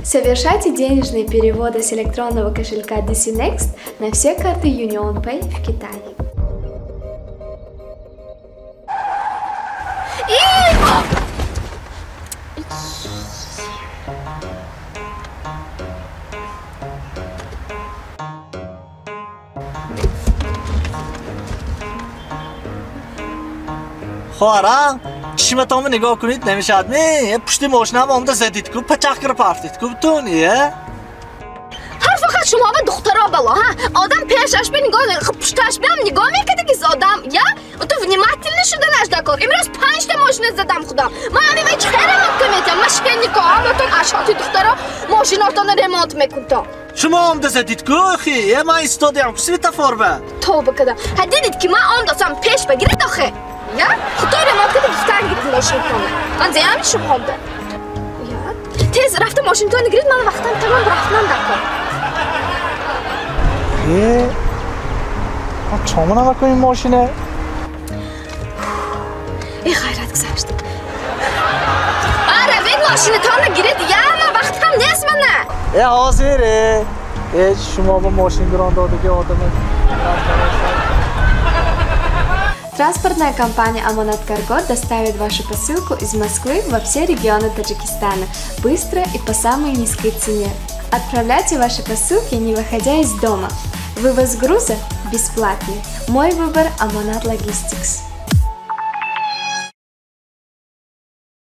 Совершайте денежные переводы с электронного кошелька DC Next на все карты UnionPay в Китае. Хоҳарам, чишматонро нигоҳ кунед, намешавад. Не, пушти мошинам омда задид ку, пачақ кира пафтид ку, тун, е? Ҳар фақат шумо ва духтаро бало, ҳа? Одам пешаш бе нигоҳ, пушташ беам нигоҳ мекард, ки одам, я? Ту внимательно шуданаш дакор. Имрӯз 5 та мошина задам худам. Ман ҳамин вай чӣ ремонт кунетам? Мошиннико, ҳаматон ашоти духтаро мошинотонро ремонт мекунтон. Шумо омда задид ку, охи? Е, ман истодиам ку светофор ба. Тавба кардам. Ҳа, дидед ки ман омдасам пеш ба гиред охе? Я? Худо ремонт карда гифтан гирид мошинтона. Ман зеям шумо омда. Я? Тез рафта мошинтона гирид, ман вақтам тамом рафтан дакор. Е, ман чома намекунем мошине? Э, хайрат гузашт. А, равед мошинатонро гиред, я, ман вақтам нест мана. Э, ҳозир, э. Э, шумо ба мошин гирон додагӣ одаме. Транспортная компания «Амонат Карго» доставит вашу посылку из Москвы во все регионы Таджикистана быстро и по самой низкой цене. Отправляйте ваши посылки, не выходя из дома. Вывоз груза бесплатный. Мой выбор – «Амонат Логистикс».